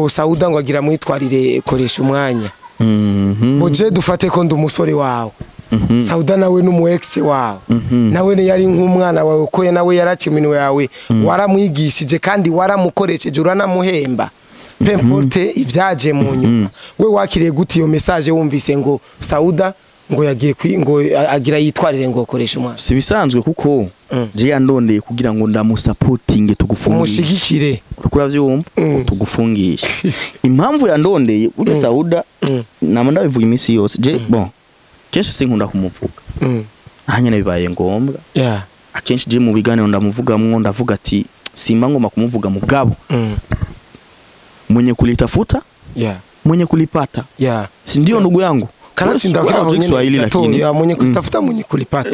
ngo Sauda ngo agira mwitwarire koresha umwanya. Boje dufate ko ndi umusore wawe. Sauda nawe n'umu ex wawe. Nawe ne yari nk'umwana wawe ko nawe yarakiminwe yawe waramwigishije kandi waramukoresheje uranamuhemba. Peu importe ivyaje mu nyuma. We wakiriye gute iyo message wumvise ngo Sauda ngo yagiye ngo agira yitwarire ngo koresha umwana? Si bisanzwe kuko je yandondeye kugira ngo ndamusapotinge tugufungishe. Umushigikire. Uriko uravyumva? Tugufungishe. Impamvu yandondeye uri Sauda nama ndabivuga iminsi yose. Je bon kenshi sinkunda kumuvuga. Hanyene bibaye ngombwa. Yeah. Akenshi je mu biganiro ndamuvugamwo ndavuga ati simba ngoma kumuvuga mugabo. Mwenye kulitafuta? Yeah. Mwenye kulipata. Yeah. Si ndio ndugu yangu? Kanatsinda Kiswahili lakini ya mwenye kulitafuta mwenye kulipata.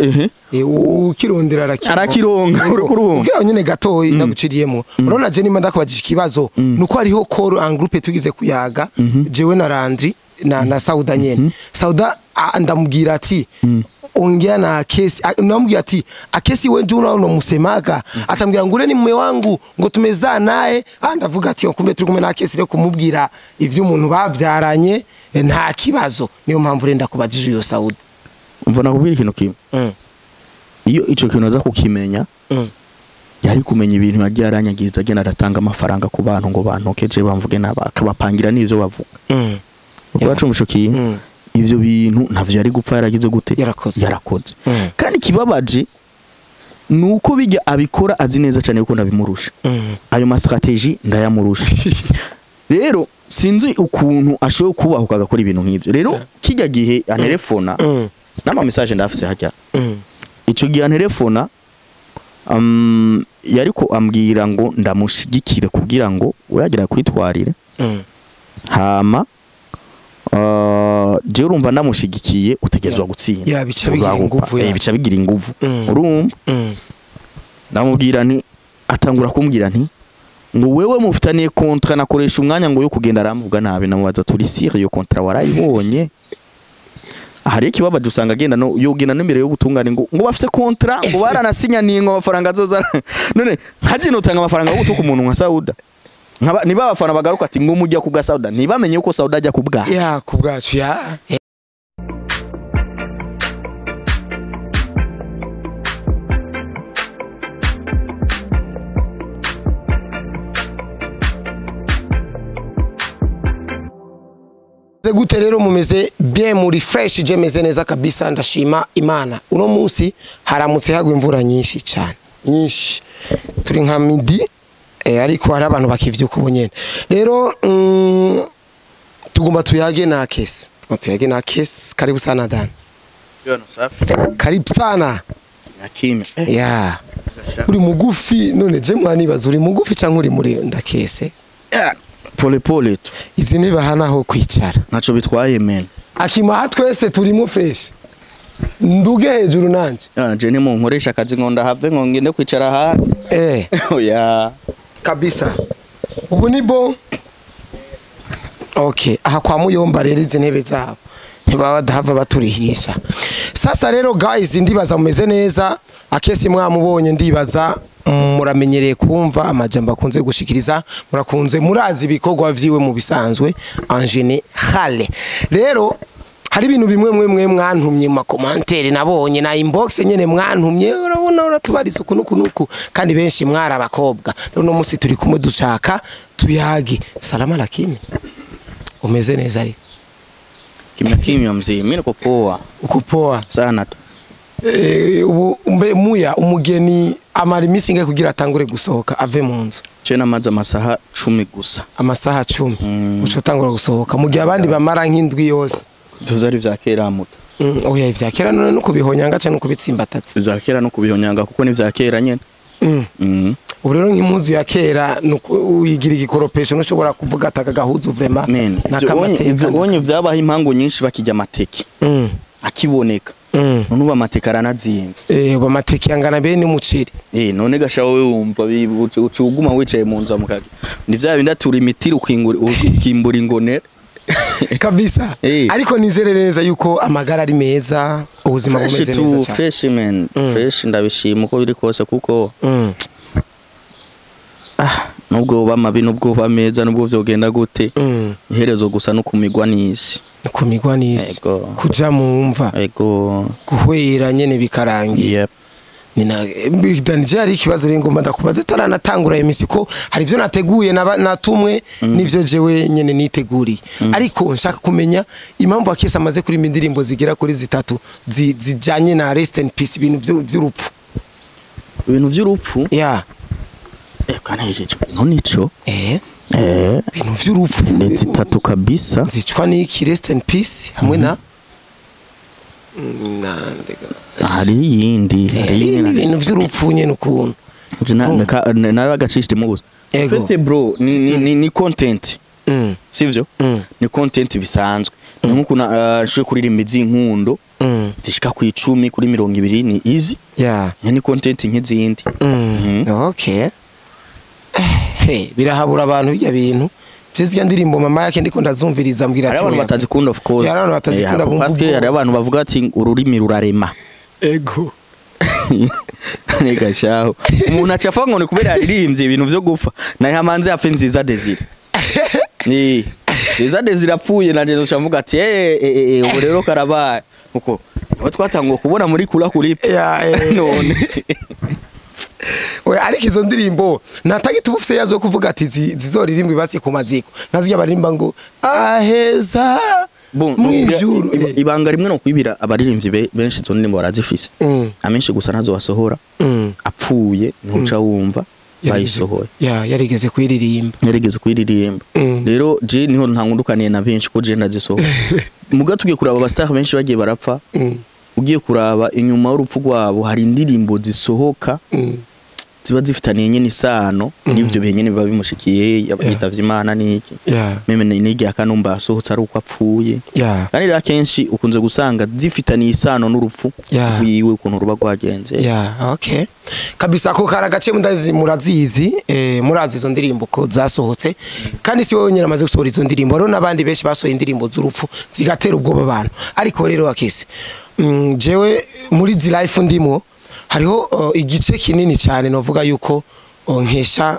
Ukirondera arakironka urukurunga. Kugira nyene gatoyi ndaguciriyemo. Urabona je nimba ndakubajije ikibazo nuko hariho call en groupe tugize kuyaga jewe na Landry na Sauda nyene. Sauda ndamubwira ati ongea na Akesi, namubwira ati Akesi wewe ndio unamusemaga, atambwira ngure ni mume wangu ngo tumezaa naye. Ndavuga ati kumbe turi kumwe na Akesi rero kumubwira ivyo umuntu bavyaranye nta kibazo. Niyo mpamvu renda kubajije iyo Sauda. Umva nakubwira ikintu kimwe. Iyo ico kintu aza kukimenya yari kumenya ibintu yagiye aranyagiriza agenda aratanga amafaranga ku bantu ngo bantokeje bamvuge nabakabapangira n'ivyo bavuga. Uracumva ico kintu? Ivyo bintu ntavyo yari gupfa yaragize gute? Yarakoze. Kandi kibabaje nuko bijya abikora azi neza cyane yuko ndabimurusha. Ayo ma strategy ndayamurusha. Rero sinzi ukuntu ashoboye kubahuka agakora ibintu nk'ivyo. Rero kijya gihe antelefona nama message ndafise hajya. Ico gihe antelefona yariko ambwira ngo ndamushigikire kugira ngo uyagira kwitwarire. Hama je urumva ndamushigikiye utegezwa gutsinda. Ya bica bigira inguvu ya. Bica bigira inguvu. Urumva? Ndamubwira nti atangura kumbwira nti ngo wewe mufitaniye contrat nakoresha umwanya ngo yo kugenda aramvuga nabi namubaza turi sire iyo contrat warayibonye. Hari ikibabaje usanga agenda no yogenda n'imbere yo gutungana ngo bafise contrat ngo baranasinyaniye ngo amafaranga azoza. None nkaje notanga amafaranga yo gutuka umuntu nka Sauda. Niba abafana bagaruka ati ngo mujya kubwa Sauda ntibamenye uko Sauda ajya kubwacu. Ya kubwacu ya. Gute rero mumeze bien muri fresh je meze neza kabisa ndashima Imana. Uno munsi haramutse hagwa imvura nyinshi cyane. Nyinshi. Turi nka midi ariko hari abantu bakivyuka ubunyene. Rero tugomba tuyage na Akesi. Tuyage na Akesi. Karibu sana Dan. Yono safi. Karibu sana. Nakime. Yeah. Uri mugufi none je mwanibaza uri mugufi canke uri muri ndakese? Yeah. Pole pole tu. Izi ntebe hana ho kwicara. Ntaco bitwaye men. Akima twese turimo fresh. Nduge hejuru nanje. Je ni mu nkoresha akazi ngo ndahave ngo ngende kwicara ha. Oya. Kabisa. Ubu ni bo. Okay, aha kwa muyomba rero izi ntebe zabo. Ntibaba badahava baturihisha. Sasa rero guys ndibaza mumeze neza. Akesi mwamubonye ndibaza muramenyereye kumva amajambo akunze gushikiriza, murakunze murazi ibikorwa vyiwe mu bisanzwe en général. Rero hari ibintu bimwe mwe mwantumye mu commentaire nabonye na inbox nyene mwantumye urabona uratubariza uku nuku nuku kandi benshi mwara abakobwa. Rero no musi turi kumwe dushaka tuyage. Salama lakini umeze neza ari? Kimya kimya mzee, mimi niko poa. Uko poa sana tu. Ubu mbe muya umugeni amara iminsi ingahe kugira atangure gusohoka ave mu nzu? Je namaze amasaha 10 gusa. Amasaha 10. Uco tangura gusohoka mu gihe abandi bamara nk'indwi yose. Tuzari vya kera muta. Oya ivya kera none no kubihonyanga cyane no kubitsimbatatse. Ivya kera no kubihonyanga kuko ni vya kera nyene. Ubu rero nk'impuzu ya kera uyigira igikoropesho ntushobora kuvuga ataka gahuzu vraiment. Ivyo onye vyabaho impango nyinshi bakijya amateke. Akiboneka. None uba amateke aranazinze. Uba amateke yangana bene umuceri. None gasha wowe wumva ucuguma wicaye mu nzu mukage. Ni vya bindi atura imitira ukimbura ingonera. Kabisa. Ariko nizere neza yuko amagara ari meza, ubuzima bumeze neza cyane. Fresh man, fresh ndabishima uko biri kose kuko Nubwo yoba mabi, nubwo yoba meza, nubwo vyogenda gute, iherezo gusa no kumigwa n'isi. Kumigwa n'isi. Ego. Kuja mu mva. Ego. Guhwera nyene bikarangira. Yep. Nina Danije, hari ikibazo rero ngomba ndakubaza utaranatangura imisi, ko hari ivyo nateguye natumwe n'ivyo jewe nyene niteguriye, ariko nshaka kumenya impamvu Akesi amaze kuririmba indirimbo zigera kuri zitatu zijanye na rest in peace, ibintu vy'urupfu. Ibintu vy'urupfu? Ya. Eka, nejeje ibintu nico. Ibintu vy'urupfu. Ni zitatu kabisa. Zicwa n'iki? Rest in peace hamwe na Hari iyindi, hari iyindi. Ibintu vy'urupfu nyene ukuntu. Naragacishijemo gusa. Ego. Fete bro, ni content, sivyo? Ni content bisanzwe, ni nkuko nshoboye kuririmba iz'inkundo zishika ku 10, kuri 20, ni easy. Ni content nk'izindi. Okay. Hey, birahabura abantu bijya bintu. Zirya ndirimbo mama yake ndiko ndazumviriza mbwira Hari ati abantu oya. batazikunda, of course. Hari abantu batazikunda, bumva parce que ubwoba. hari abantu bavuga ati ururimi rurarema. Reka shaho, umuntu aca afa ngo ni kubera yaririmbye ibintu vyo gupfa. Naye hamanze apfe Nziza Desire, ni Nziza Desire apfuye, nanje nzoca mvuga ati eh eh eh, ubu rero karabaye, kuko niho twatanguye kubona muri kura kuri none. Oya, ariko izo ndirimbo natagita uba ufise yazo kuvuga ati zizoririmbwe basi ku maziko, nkazirya baririmba ngo aheza Bon, mwijuru. Ibanga rimwe no kwibira abaririmbyi benshi, izo ndirimbo barazifise, amenshi gusa ntazo basohora. Apfuye ntuca wumva bayisohoye. Ya, yarigeze kuyiririmba. Yarigeze kuyiririmba. Rero je niho ntangundukaniye na benshi, ko je ndazisohora. Muga tugiye kuraba aba star benshi bagiye barapfa, ugiye kuraba inyuma y'urupfu rwabo hari indirimbo zisohoka ziba zifitaniye nyine isano n'ivyo bihe nyine biba bimushikiye, yitavye Imana n'iki. Même n'igihe akanumba yasohotse ari uko apfuye. Kandi rero akenshi ukunze gusanga zifitaniye isano n'urupfu rwiwe, ukuntu ruba rwagenze. Ya, okay. Kabisa ko kari agace ndazi murazizi, murazi izo ndirimbo ko zasohotse, kandi si wowe nyine amaze gusohora izo ndirimbo, hariho n'abandi benshi basohoye indirimbo z'urupfu zigatera ubwoba abantu. Ariko rero Akesi, jewe muri izi life ndimo hariho igice kinini cyane novuga yuko nkesha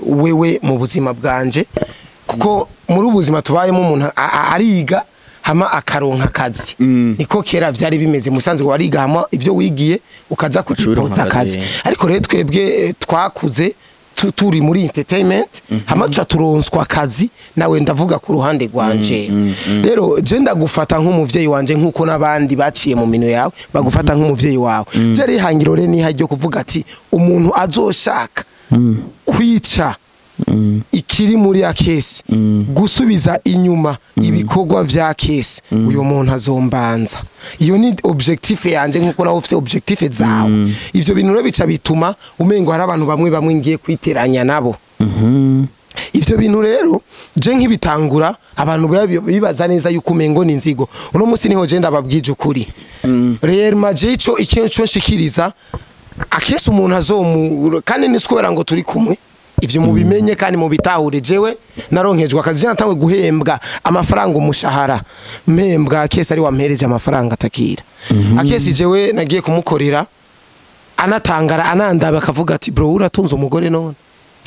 wewe mu buzima bwanje, kuko muri ubuzima tubayemo umuntu ariga hama akaronka akazi. Niko kera vyari bimeze, musanzwe wariga hama ivyo wigiye ukaja Ucubironka kubipoza akazi. akazi. Ariko rero twebwe twakuze turi muri entertainment, hama tuca turonswa akazi, nawe ndavuga ku ruhande rwanje. Rero je ndagufata nk'umuvyeyi wanje, nk'uko n'abandi baciye mu minwe yawe bagufata nk'umuvyeyi wawe. Je rihangiro rero niha ryo kuvuga ati umuntu azoshaka kwica ikiri muri Akesi, gusubiza inyuma ibikorwa vya Kesi, uyu muntu azombanza. Iyo ni objectif yanje, nkuko nawe ufite objectif zawe. Ivyo bintu rero bica bituma umengo hari abantu bamwe bamwe ngiye kwiteranya nabo. Ivyo bintu rero je nk'ibitangura abantu bibaza neza yuko umengo ni inzigo. Uno munsi niho je ndababwije ukuri, rero je ico ikintu cyo nshikiriza Akesi, umuntu azomu kandi ni kubera ngo turi kumwe, ivyo mubimenye kandi mubitahure. Jewe naronkejwe akazi, je natangwe guhembwa amafaranga, umushahara mpembwa Akesi ari wampereje amafaranga atakira. Akesi jewe nagiye kumukorera anatangara, anandaba akavuga ati bro, uratunze umugore none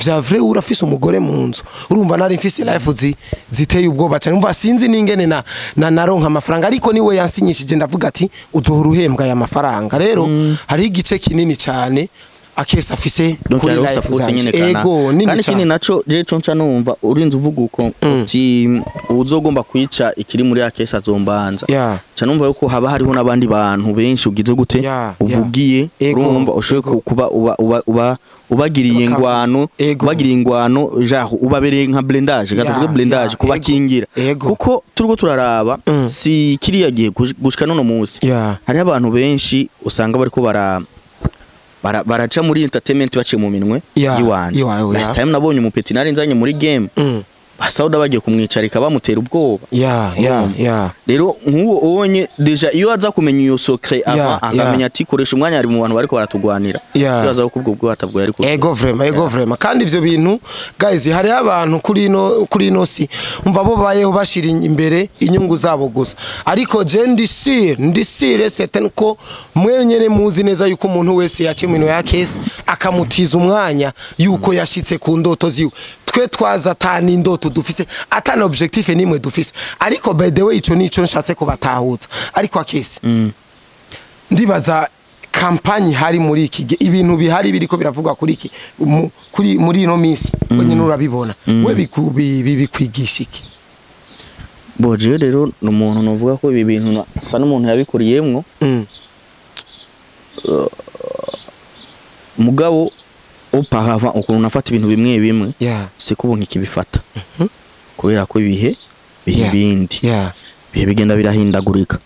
vya vrai? Urafise umugore mu nzu? Urumva nari mfise life ziteye ubwoba cyane. Umva, sinzi ningene na naronka amafaranga, ariko niwe yansinyishije, ndavuga ati uzohora uhembwa aya mafaranga. Rero hari igice kinini cyane Akesi afise Donc kuri hariho life support zanje. nyene kana. Ego, nini Kandi ikindi cyane. naco je co nca numva urinze uvuga uko uti uzogomba kwica ikiri muri Akesi azombanza, ca numva yuko haba hariho n'abandi bantu benshi ugize gute uvugiye. Ego, Urumva ushoboye kuba uba ubagiriye ingwano, ubagiriye ingwano, genre ubabereye nka blindage, katuvuge blindage, kubakingira. Kuko turiko turaraba, si kiriya gihe gushika none munsi, hariho abantu benshi usanga bariko baraca muri entertainment baciye mu minwe yiwanje. Iwawe, Last time nabonye umupeti nari nzanye muri game, Basauda bagiye kumwicarika bamutera ubwoba. Ya. Rero nk'uwo onye déjà iyo aza kumenya iyo secret avant, akamenya ati koresha umwanya, ari mu bantu bariko baratugwanira, ibaza ko ubwo bwo atabwo yari. Ego vraiment, ego vraiment. Kandi ivyo bintu guys, hariho abantu kuri ino si, umva, bo bayeho bashira imbere inyungu zabo gusa. Ariko je ndi sûr certain ko mwe nyene muzi neza yuko umuntu wese yaciye mu ya case akamutiza umwanya yuko yashitse ku ndoto ziwe. Twe twaza atani indoto dufise, atana objectif nimwe dufise. Ariko by the way, ico nico nshatse kubatahuza. Ariko akese, ndibaza campagne hari muri iki gihe, ibintu bihari biriko biravugwa kuri iki kuri muri ino minsi, wenyine urabibona, we bikwigisha iki? Bo jewe rero ni umuntu novuga ko ibi bintu asa n'umuntu yabikuriyemwo. Mugabo auparavant ukuntu nafata ibintu bimwe bimwe, siko ubu nkikibifata, kubera ko ibihe biha ibindi, ibihe bigenda birahindagurika.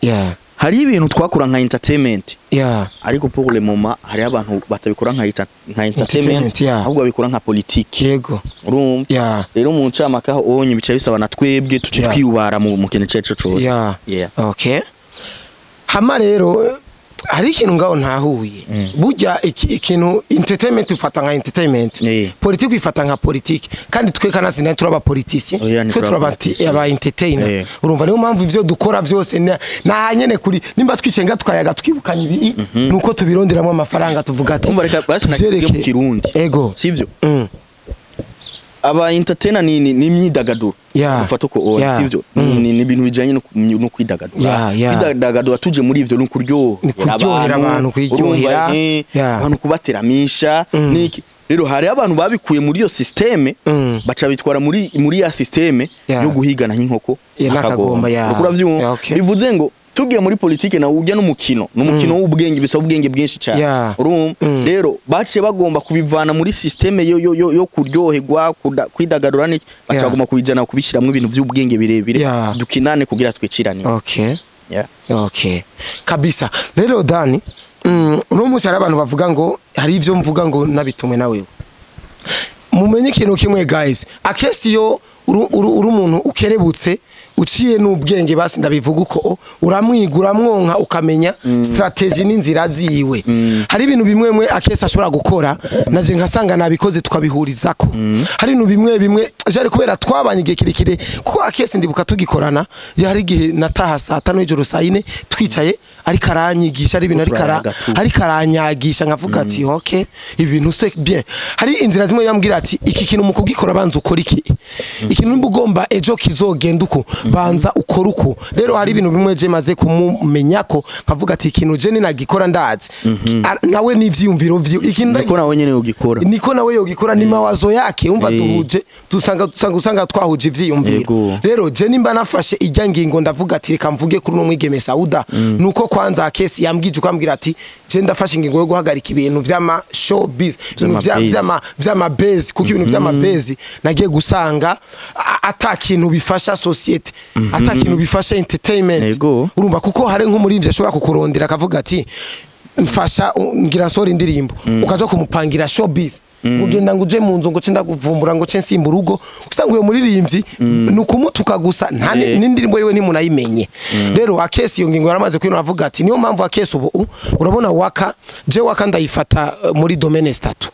Hariho ibintu twakora nka entertainment, ariko pour le moment hariho abantu batabikora nka entertainment, Entertainment, yeah. ahubwo babikora nka politiki. Urumva? Rero mu ncamake aho onye bica bisaba na twebwe tuce twiyubara mu kintu icyo ari cyo cose. Okay, hama rero hari ikintu ngaho ntahuye. Burya ikintu entertainment ufata nka entertainment, politiki uyifata nka politiki. Kandi twe kanatsinda turi aba politiciens? Oya, twe turi ntituri abapoliticiens. Aba entertainer. Urumva, niyo mpamvu ivyo dukora vyose na nyene kuri nimba twicaye nga tukayaga twibukanya ibi, nuko tubironderamo amafaranga, tuvuga ati Umva, reka basi nakubwiye mu Kirundi, Ego. sivyo? Mm. Aba entertainer ni imyidagaduro. Ufata uko oya, sivyo? Ni ibintu bijanye no kwidagadura. Kwidagadura tuje muri ivyo ni kuryohera. Ni kuryohera abantu, kwiryohera. Urumva, abantu kubateramisha niki. Rero hari abantu babikuye muri iyo système, baca bitwara muri ya système yo guhigana nk'inkoko n'akagomba, yeah. Uriko uravyumva? Yeah, okay. Bivuze ngo tugiye muri politike nawe ujya n'umukino, n'umukino w'ubwenge, bisaba ubwenge bwinshi cyane. Urumva? Rero baciye bagomba kubivana muri système yo kuryoherwa, kwidagadura niki, baca bagomba kubijana kubishyiramo ibintu by'ubwenge birebire, dukinane kugira twicirane. Okay, kabisa. Rero Dani, uno munsi hari abantu bavuga ngo hari ivyo mvuga ngo nabitumwe na wewe. Mumenye ikintu kimwe guys, akesi yo uri umuntu ukerebutse, uciye n'ubwenge, basi ndabivuga uko, uramwiga, uramwonka, ukamenya strategy n'inzira ziwe. Hari ibintu bimwe mwe akesi ashobora gukora naje nkasanga nabikoze, tukabihurizako. Hari ibintu bimwe bimwe jari kubera twabanye igihe kirekire, kuko akesi ndibuka tugikorana, hari igihe nataha saa 5 y'ijoro, saa 4, twicaye ariko aranyigisha, ari ibintu ariko Turayaga tu. ariko aranyagisha, nkavuga ati okay, ibi bintu c'est bien. Hari inzira zimwe yambwira ati iki kintu mu kugikora banza ukora iki, ikintu nimba ugomba ejo kizogenda uko, banza ukora uko. Rero hari ibintu bimwe je maze kumumenya ko nkavuga ati ikintu je ninagikora ndazi nawe n'ivyiyumviro vyiwe ikintu Niko nawe nyene ugikora. Niko nawe yogikora, ni mawazo yake. Umva, duhuje, dusanga twahuje ivyiyumviro. Rero je nimba nafashe ijya ngingo, ndavuga ati reka mvuge kuri uno mwigeme Sauda, nuko kwanza kesi yambwije uko, ambwira ati je ndafashe ingingo yo guhagarika ibintu vy'ama showbiz, ibintu Vy'ama vy'ama vy'ama buzz, kuko ibintu vy'ama buzz nagiye gusanga ata kintu bifasha société, ata kintu bifasha entertainment. Urumva, kuko hari nk'umuririmbyi ashobora kukurondera akavuga ati mfasha ngira sora indirimbo, ukaja kumupangira showbiz, ugenda ngo uje mu nzu ngo ce ndakuvumbura, ngo ce nsimba urugo, usanga uyo muririmbyi ni ukumutuka gusa, nta n'indirimbo yiwe ntimunayimenye. Rero akesi iyo ngingo yaramaze kwino, avuga ati niyo mpamvu akesi ubu urabona waka, je waka ndayifata muri domaine zitatu.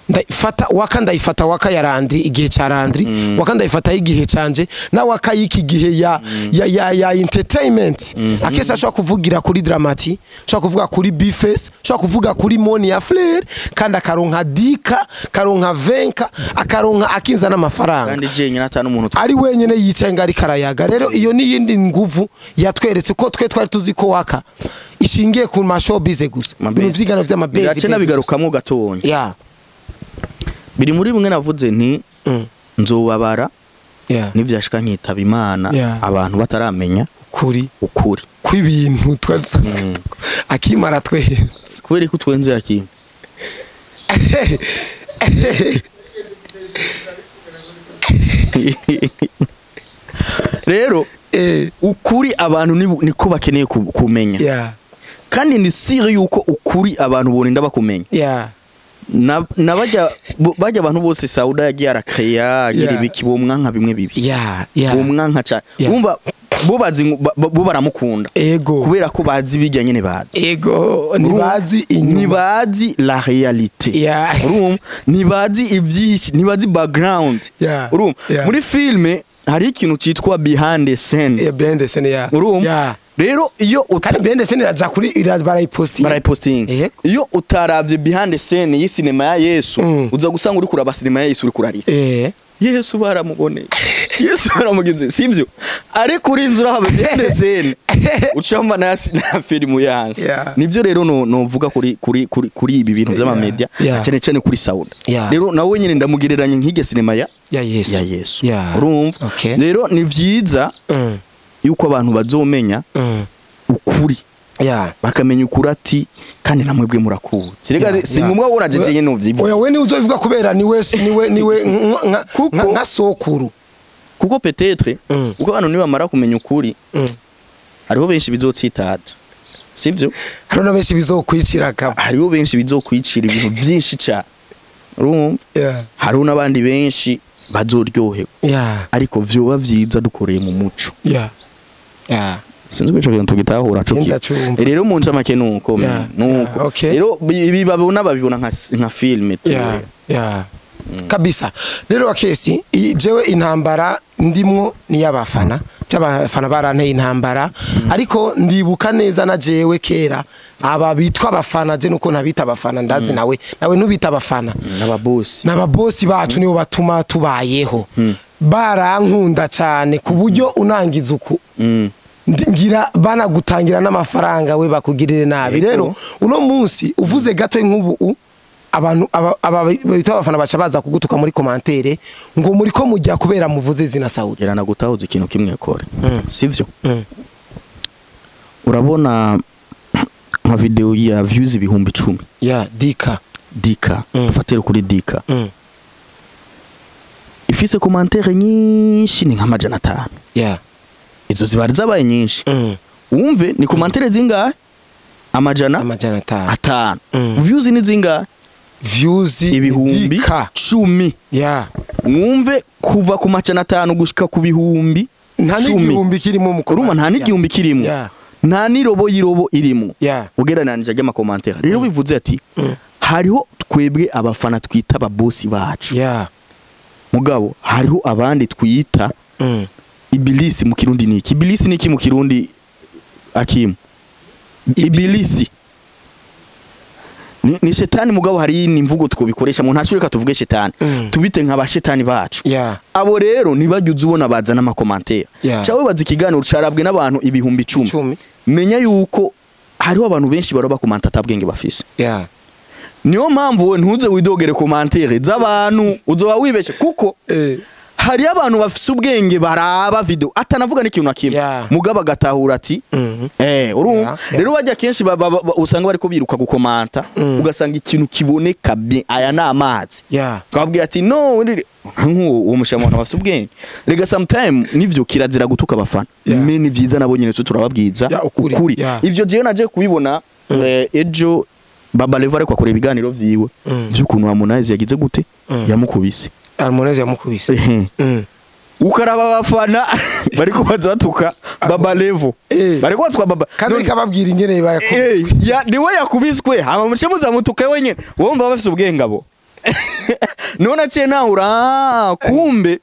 Ndayifata waka, ndayifata waka ya Landry, igihe ca Landry, waka ndayifata y'igihe canje, na waka y'iki gihe ya entertainment. Akesi ashobora kuvugira kuri Dramati, ashobora kuvuga kuri Bface, ashobora kuvuga kuri Moni ya Flair, kandi akaronka dika, karonka venka, akaronka akinza n'amafaranga. Kandi je nyine ata n'umuntu. Ari wenyene yicaye ngo ariko arayaga. Rero iyo ni yindi nguvu yatweretse ko twe twari tuzi ko waka ishingiye ku ma showbiz gusa, ibintu vyigano vy'amabezi. Birace nabigarukamwo gatonya. Biri muri bimwe navuze nti nzobabara nivyashika nkitaba Imana, abantu bataramenya kuri ukuri kw'ibintu twari dusanzwe akimara twenze. Kubera ko twenze yakimwe. Rero ukuri abantu niko bakeneye kumenya, kandi ni sûr yuko ukuri abantu borinda bakumenya. Na bajya abantu bose Sauda yagiye arakeya agira ibiki, bomwanka bimwe bibi. Bomwanka cyane. Urumva bo bazi bo baramukunda. Kubera ko bazi bijya nyene bazi. Ego, ntibazi inyuma. Ntibazi la réalité. Urumva ntibazi ivyinshi, ntibazi background. Urumva muri filme hari ikintu citwa behind the scene. Yeah, behind the scene, yeah. Urumva rero iyo kandi behind the scene iraja kuri barayipostinga. Barayipostinga. Iyo utaravye behind the scene y'isinema ya Yesu, uza gusanga uri kuraba sinema ya Yesu uri kurarira. Yesu baramuboneye. Yesu baramugize, sivyo? Ariko uri inzura habe behind the scene. Ucamba na filmu yanse. Nivyo rero no mvuga kuri kuri kuri kuri ibi bintu by'ama media, cyane cyane kuri Sauda. Rero nawe nyine ndamugereranya nk'ige sinema ya Yesu. Ya Yesu. Urumva? Rero ni vyiza yuko abantu bazomenya ukuri. Bakamenya ukuri ati kandi namwebwe murakuzi. Rega si ngombwa wora jeje nyene uvyivuga. Oya we ni uzobivuga kubera niwe niwe nka sokuru. Kuko peut-être uko abantu nibamara kumenya ukuri hariho benshi bizotsitaza. Sivyo? Hariho na benshi bizokwicira kaba. Hariho benshi bizokwicira ibintu byinshi cyane. Urumva? Hariho nabandi benshi bazoryoherwa. Ariko vyoba vyiza dukoreye mu muco. Sinzi kwico kintu tugitahura cyo. Rero mu ncamake nuko nuko. Rero ibi babona babibona nka film. Kabisa. Rero akesi jewe intambara ndimwo ni yabafana. Cyabafana baranteye intambara ariko ndibuka neza na jewe kera aba bitwa abafana je nuko ntabita abafana ndazi nawe nubita abafana n'ababosi n'ababosi bacu nibo batuma tubayeho. Barankunda cyane kuburyo unangiza uku ngira banagutangira n'amafaranga we bakugirire nabi. Rero uno munsi uvuze gato nk'ubu abantu aba bitwa abafana baca baza kugutuka muri commentaire ngo muri ko mujya kubera muvuze zina Saudi. Era nagutahuza ikintu kimwe kore. Sivyo? Urabona nka video ya views 10,000. Ya Dika. Dika. Ufatire kuri Dika. Ifise commentaire nyinshi ni nka 500. Izo zibari zabaye nyinshi. Umve ni commentaire zingahe? 500. Views ni zingahe? Views 10,000. Mwumve kuva ku 500 gushika ku 10,000. Nta n'igihumbi kirimo mukuru. Nta n'igihumbi kirimo. Nta n'irobo y'irobo irimo. Ugereranije ajya amakomantere. Rero bivuze ati hariho twebwe abafana twita ababosi bacu. Mugabo hariho abandi twita Ibilisi mu Kirundi niki? Ibilisi niki mu Kirundi akimu? Ibilisi ni shetani mugabo hari imvugo twobikoresha mu ntashureka tuvuge shetani. Tubite nka bashetani bacu. Abo rero nibajya ubona bazana amakomantere. Cyawe bazi ikiganiro carabwe n'abantu 10,000. Menya yuko hariho abantu benshi baroba komanta atabwenge bafise. Niyo mpamvu we ntuze widogere komantere z'abantu uzoba wibeshe kuko hari abantu bafise ubwenge baraba video atanavuga n'ikintu nakimwe mugabo agatahura ati urumva. Rero bajya kenshi usanga bariko biruka gukomanta ugasanga ikintu kiboneka bien aya na amazi ukabwira ati no nkuwo uwo mushamana bafise ubwenge. Rega sometime nivyo kirazira gutuka abafana me ni vyiza nabo nyene turababwiza ukuri. Ivyo jewe naje kubibona ejo Baba Levo ariko akora ibiganiro vyiwe vy'ukuntu Harmonize yagize gute yamukubise. Harmonize yamukubise. Ukaraba abafana bariko bazatuka Baba Levo. Bariko batwa Baba kandi kababwira ingene bayakubiswe. Ya niwe yakubiswe hama muce muzamutuka wenyene. Wumva bafise ubwenge abo. None naciye nahura kumbe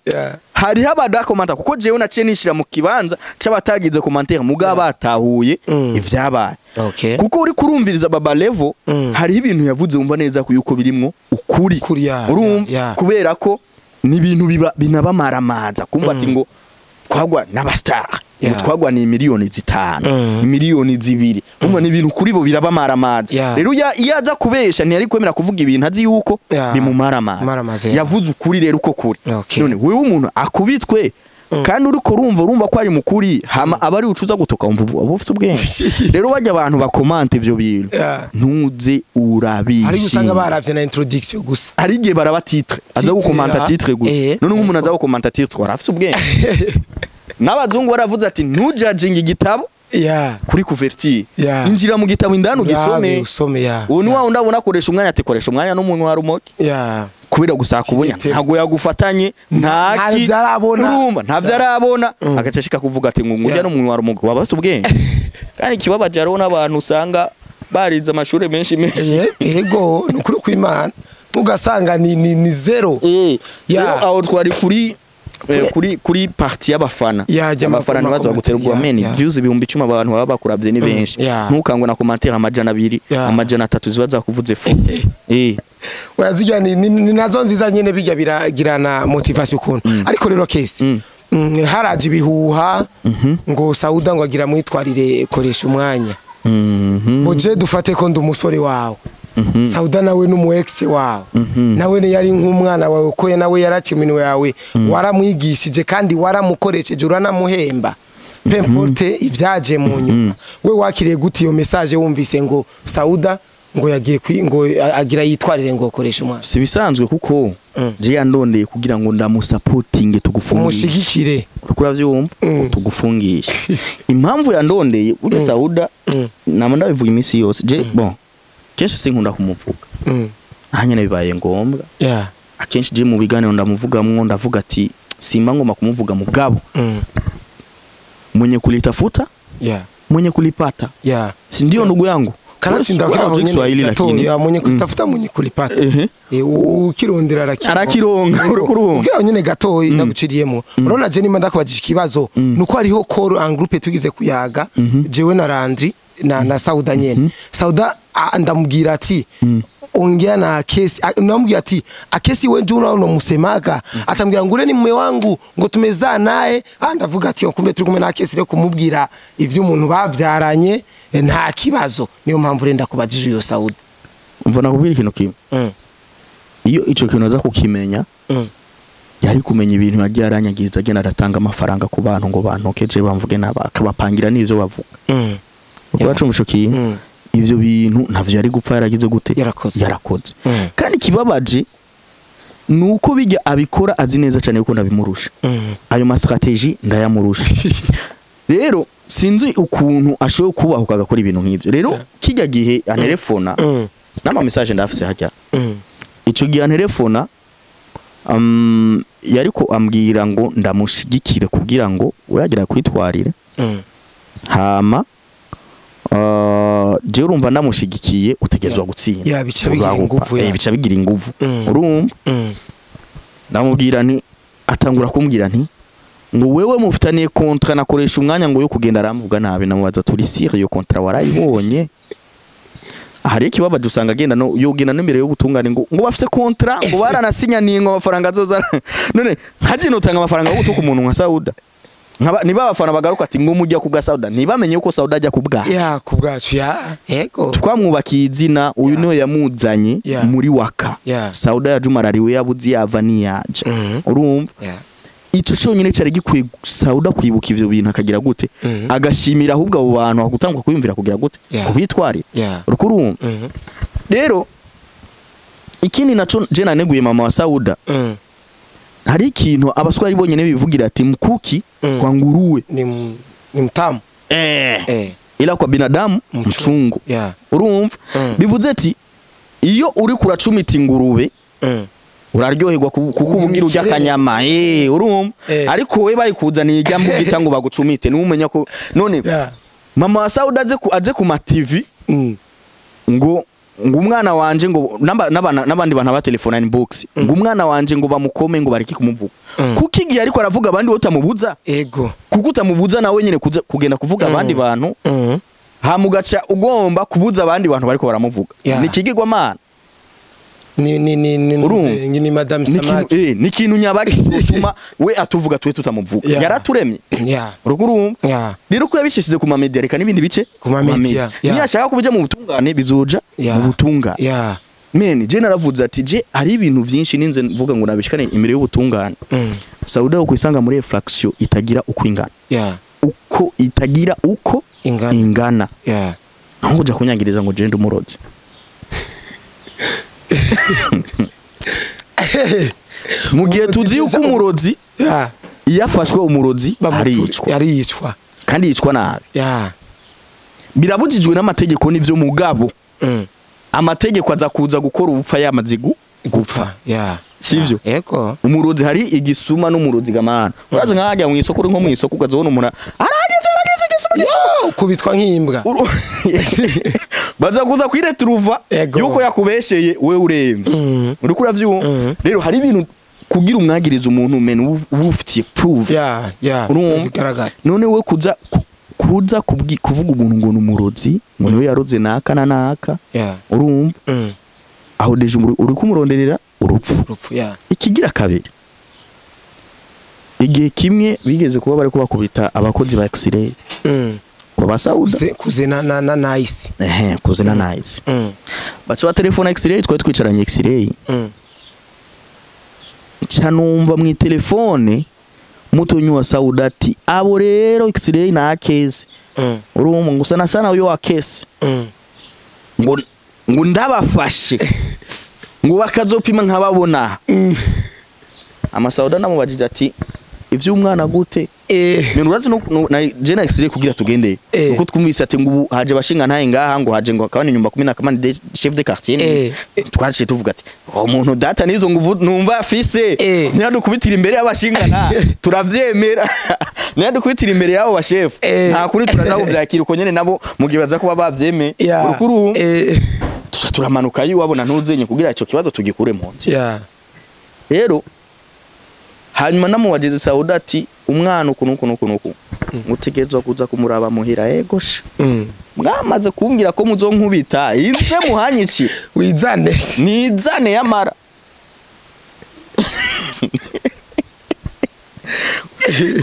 hariho abadakomanta kuko jewe naciye nishira mu kibanza c'abatagize commentaire mugaba batahuye ivyabaye. Kuko uri kurumviriza Baba Levo hariho ibintu yavuze wumva neza yuko birimwo ukuri. Urumva kubera ko ni ibintu binabamaramaza kumva ati ngo twagwa n'abastar ngo twagwa ni miliyoni 5 miliyoni 2 umva ni ibintu kuri bo birabamaramaza. Rero iyo aza kubesha ntiyari kwemera kuvuga ibintu azi yuko bimumaramaza. Yavuze ukuri rero uko kuri. None wewe umuntu akubitwe kandi uriko urumva ko ari mukuri hama abari ucuza gutuka umva ufite ubwenge. Rero bajya abantu bakomanta ivyo bintu ntuze urabisha. Hari usanga baravye na introduction gusa. Hari igihe baraba titre aza gukomanta titre gusa. None nk'umuntu aza gukomanta titre arafite ubwenge. N'abazungu baravuze ati ntujudging igitabo Yeah. Kuri couverture. Yeah. Injira mu gitabo indani ugisome. Usome ya. Uwo ni wa wundi abona akoresha umwanya, ati koresha umwanya n'umuntu wa rumoki kubera gusa kubunya Igitego. Ntago yagufatanye ntaki Ntavyo arabona. Urumva ntavyo arabona, agaca ashika kuvuga ati ngo ngurya n'umuntu wa rumoki wabase ubwenge. Kandi ikibabaje, hariho n'abantu usanga barize amashuri menshi menshi. Yego, ni ukuri kw'Imana, ugasanga ni zero. Rero aho twari kuri kuri partie y'abafana. Jya abafana ntibaza bagutera ubwoba, meni views 10,000 abantu baba bakuravye ni benshi. Ntukangwe na commentaire 200, 300 ziba zakuvuze fu. Oya, zirya ni nazo nziza nyene, bijya biragirana motivation ukuntu. Ariko rero Kesi, haraje ibihuha ngo Sauda ngo agira mwitwarire koresha umwanya. Boje dufate ko ndi umusore wawe, Sauda nawe n'umu ex wawe, nawe ni yari nk'umwana wawe, ko nawe yaraciminwe yawe, waramwigishije kandi waramukoresheje, uranamuhemba, peu importe ibyaje mu nyuma. We wakiriye gute iyo message wumvise ngo Sauda ngo yagiye ngo agira yitwarire ngo koresha umwana? Si bisanzwe, kuko je yandondeye kugira ngo ndamusapotinge tugufungishe. Umushigikire. Uriko uravyumva? Tugufungishe. Impamvu yandondeye burya Sauda, nama ndabivuga iminsi yose, je bon kenshi sinkunda kumuvuga, hanyene bibaye ngombwa. Akenshi je mu biganiro ndamuvugamwo, ndavuga ati simba ngomba kumuvuga mugabo mwenye kulitafuta mwenye kulipata, si ndio ndugu yangu? Kanatsinda. Wewe Kugira unajua Kiswahili lakini ya mwenye kutafuta mwenye kulipata. Ukirondera arakirondera. Arakironka, uriko urumva? Kugira nyene gatoyi ndaguciriyemo, urabona je nimba ndakubajije ikibazo, nuko hariho call en groupe tugize kuyaga jewe na Landry na Sauda nyene. Sauda ndamubwira ati ongea na Kesi, namubwira ati Akesi wewe ndio unamusemaga, atambwira ngo ure ni mume wangu, ngo tumezaa naye. Ndavuga ati kumbe turi kumwe na Kesi, rero kumubwira ivyo umuntu bavyaranye nta kibazo. Niyo mpamvu renda kubajije iyo Sauda. Umva, nakubwira ikintu kimwe. Iyo ico kintu aza kukimenya, yari kumenya ibintu yagiye aranyagiriza, agenda aratanga amafaranga ku bantu ngo bantokeje bamvuge nabi, akabapangira n'ivyo bavuga. Uko bacumva ico kintu, ivyo bintu ntavyo yari gupfa yaragize gute? Yarakoze. Yarakoze. Kandi ikibabaje nuko bijya abikora azi neza cyane yuko ndabimurusha. Ayo ma stratégie ndayamurusha. Rero sinzi ukuntu ashoboye kubahuka agakora ibintu nk'ivyo. Rero kijya gihe antelefona, n'ama message ndafise hajya, ico gihe antelefona, yariko ambwira ngo ndamushigikire kugira ngo we kwitwarire. Hama je urumva ndamushigikiye utegerezwa gutsinda. Ya, bica bigira Ugahupa. inguvu, ya. Bica bigira inguvu. Urumva, ndamubwira nti, atangura kumbwira nti ngo wewe mufitaniye contrat nakoresha umwanya ngo yo kugenda aramvuga nabi. Namubaza turi sûr iyo contrat warayibonye? Hari ikibabaje, usanga agenda no yogenda n'imbere y'ubutungane ngo bafise contrat, ngo baranasinyaniye, ngo amafaranga azoza. None nkaje notanga amafaranga yo gutuka umuntu nka Sauda? Nkaba niba abafana bagaruka ati ngo mujya kubwa Sauda, ntibamenye uko Sauda ajya kubwa. Ya, ku bwacu, ya, yego. Twamwubakiye izina, uyu niwe yamuzanye muri waka. Sauda ya Juma arariwe, yabuze yava niyaja. Urumva, ico cyonyine cyari gikwiye Sauda kwibuka ivyo bintu, akagira gute? Agashimira ahubwo abo bantu akutangwa kwiyumvira kugira gute? Kubitwari. Uriko urumva? Rero ikindi naco je naneguye mama wa Sauda, hari ikintu abaswahili bonyene bivugira ati mkuki kwa nguruwe ni mtamu. Ila kwa binadamu mchungu. Urumva? Bivuze ati iyo uri kuracumita ingurube uraryoherwa kuko ububwira urya akanyama, urumva? Ariko we bayikuzaniye ijya mbugita ngo bagucumite, niwe umenya ko none mama wa Sauda aze ku ma TV ngo umwana wanje ngo n'abandi bantu ba telefone inbox ngo umwana wanje ngo bamukome, ngo bareke kumuvuga. Kuko igihe ariko aravuga abandi wowe utamubuza. Kuko utamubuza nawe nyine kugenda kuvuga abandi bantu, hama ugaca ugomba kubuza abandi bantu bariko baramuvuga. Ni ikigirwamana. Ni Urumva? ni Madame Ni ikintu- Samaki. Ni ikintu nyabaki gutuma we atuvuga twe tutamuvuga? Yaraturemye. Uriko urumva? Rero ko yabishyize ku ma media, reka n'ibindi bice Ku ma media, yeah. niyo ashaka kubijya mu butungane, bizoja mu butungane. Meni je naravuze ati je hari ibintu byinshi ninze mvuga ngo nabishikane imbere y'ubutungane, Sauda ukwisanga muri infraction itagira uko ingana, uko itagira uko Ingana. ingana. Aho kuja kunyangiriza ngo je ndi umurozi mu gihe tuzi yuko umurozi iyo afashwe, umurozi aricwa. Aricwa. Kandi yicwa nabi. Birabujijwe n'amategeko n'ivyo mugabo. Amategeko aza kuza gukora ubupfa yamaze gupfa. Yeah. Sivyo? Yego. Umurozi hari igisuma n'umurozi gamana. Urazi nk'ahajya mu isoko, uri nko mu isoko ukazobona umuntu aragize igisuma. Yo, kubitwa nk'imbwa. Baza kuza kwiretruva Ego. yuko yakubesheye we uremvye. Uriko uravyumva? Rero hari ibintu kugira umwagiriza umuntu mene uba ufitiye proof. Yeah, yeah. Urumva? Bigaragara. None we kuza kuza kuvuga umuntu ngo ni umurozi, ngo niwe yaroze naka na naka. Yeah. Urumva? Aho deje uri kumuronderera urupfu. Urupfu, yeah. Ikigira kabiri, igihe kimwe bigeze kuba bari kubakubita abakozi ba X-ray kwa basauda Kuze na nice. Ehe, kuze na nice. Baca ba telefone X-ray, twari twicaranye X-ray. Nca numva mu telefone mutonyi wa Sauda ati abo rero X-ray na case. Urumva ngo sana sana uyo wa case. Ngo ndabafashe. Ngo bakazopima nkababona. Amasauda namubajije ati ivyo umwana gute? None urazi no na je na X-ray kugira tugende. Uko twumvise ati ngo ubu haje bashinga ntaye ngaha, ngo haje ngo akabana inyumba 10 na chef de quartier. Twaciye tuvuga ati uwo muntu data nizo nguvu numva afise, ntiyadukubitira imbere y'abashinga nta turavyemera, ntiyadukubitira imbere y'abo bashefu, nta kuri turaza kuvyakira uko nyene nabo mu gihe baza kuba bavyemeye. Urukuru tuca turamanuka yiwabona ntuzenye kugira ico kibazo tugikure mu nzira. Rero hanyuma namubajije Sauda ati umwana uku nuku nuku nuku mutegerezwa kuza kumuraba muhira. Ego sha, mwamaze kumbwira ko muzonkubita inze muhanyici Wizane. Nizane yamara.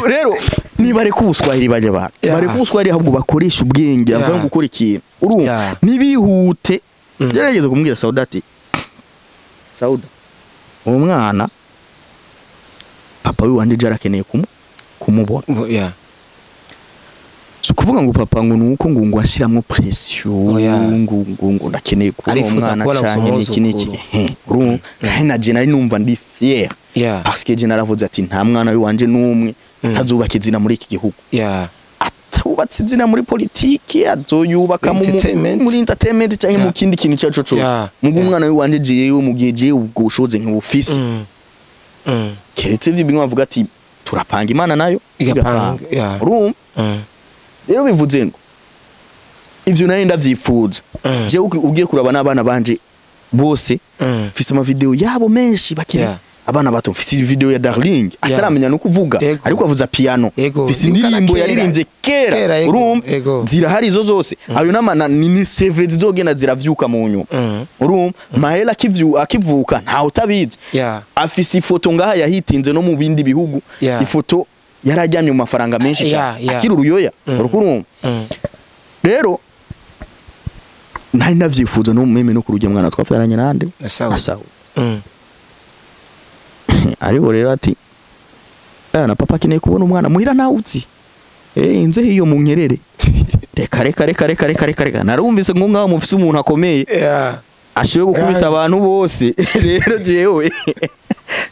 Rero nibareka ubuswahili bajya abantu, bareka ubuswahili ahubwo bakoresha ubwenge, avuga gukora ikintu. Urumva? Nibihute. Gerageza kumubwira Sauda ati Sauda, uwo mwana papa wiwanje je arakeneye kumubona. Si ukuvuga ngo papa ngo nuko ngo ashiramwo pression, ngo ndakeneye kubona Arifuza umwana kubona canke niki niki. umwuzukuru. Ehe, urumva? Kandi na je nari numva ndi fier, parce que je naravuze ati nta mwana wiwanje n'umwe atazubaka izina muri iki gihugu, atubatse izina muri politiki azoyubaka Entertainment. muri entertainment canke mu kindi kintu ico arico cose. Mugu umwana wiwanje jewe mu gihe jewe ubwo bushobozi ntibufise, keretse ivyo bimwe bavuga ati turapanga Imana nayo Igapanga, igapanga. Urumva? Rero bivuze ngo ivyo nayo ndavyifuza. Jewe ugiye kuraba n'abana banje bose, mfise ama video yabo menshi bakiri abana bato. Mfise video ya Darling ataramenya no kuvuga, ariko avuza piano. Mfise Nibuka na indirimbo kera. yaririmbye kera. Kera, yego, Urumva? Zirahari izo zose. Ayo nama ni CV zizogenda ziravyuka mu nyuma. Urumva? Mahela akivuka ntawe utabizi, afise ifoto ngaha yahitinze no mu bindi bihugu. Ifoto yarajyamye mu mafaranga menshi cyane, akiri uruyoya. Urumva? Rero nari navyifuza no meme no kurujya mwana twavyaranye nande Na Sawa. Na Sawa. Ariko rero ati na papa akeneye kubona umwana muhira nawe uzi, inze hiyo mu nkerere. Reka reka reka reka reka reka reka, narumvise ngo ngaho mufise umuntu akomeye ashoboye gukubita abantu bose. Rero